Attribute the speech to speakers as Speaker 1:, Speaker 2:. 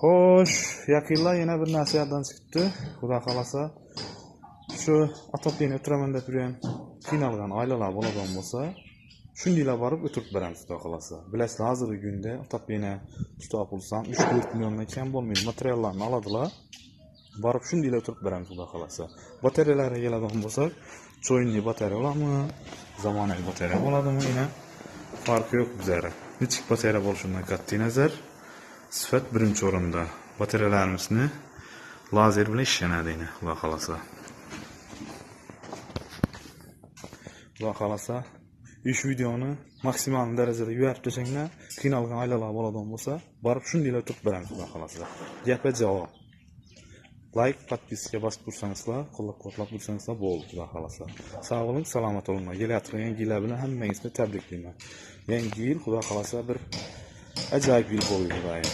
Speaker 1: Xo'sh, yaqinlar yana bir narsa yoddan chiqibdi. Xudo xolasa shu отопление o'tiraman deb yurgan qiynalgan oilalar bo'ladigan bo'lsa, shundaylar borib o'tirib beramiz xudo xolasa. Bilasizlar, hozirgi kunda отопление tutib bo'lsam 3-4 milliondan kam bo'lmaydi. Materiallarni oladilar. Borib shundaylar o'tirib beramiz xudo xolasa. Batareyalarga keladigan bo'lsak, cho'yinli batareya bo'ladimi, zamonaviy batareya bo'ladimi, ina farqi yo'q bizlarga. Nechik batareya bo'lishidan qat'iy nazar, sifat birinchi o'rinda. Batareyalarimizni lazer bilan ishlanadi ina, xudo xolasa. Xudo xolasa, ish videoni maksimal darajada yuvarib tashlanglar, qiynalgan oilalar bo'ladigan bo'lsa, borib shundaylar o'tirib beramiz xudo xolasa. Gapga javob. Like, podpiska bosib tursangizlar, qo'llab-quvvatlab tursangizlar bo'ldi xudo xolasa. Sog' bo'ling, salomat bo'linglar. Kelayotgan yangi yillar bilan hammangizni tabriklayman. Yangi yil xudo xolasa bir ajoyib yil bo'ldi xudoyim.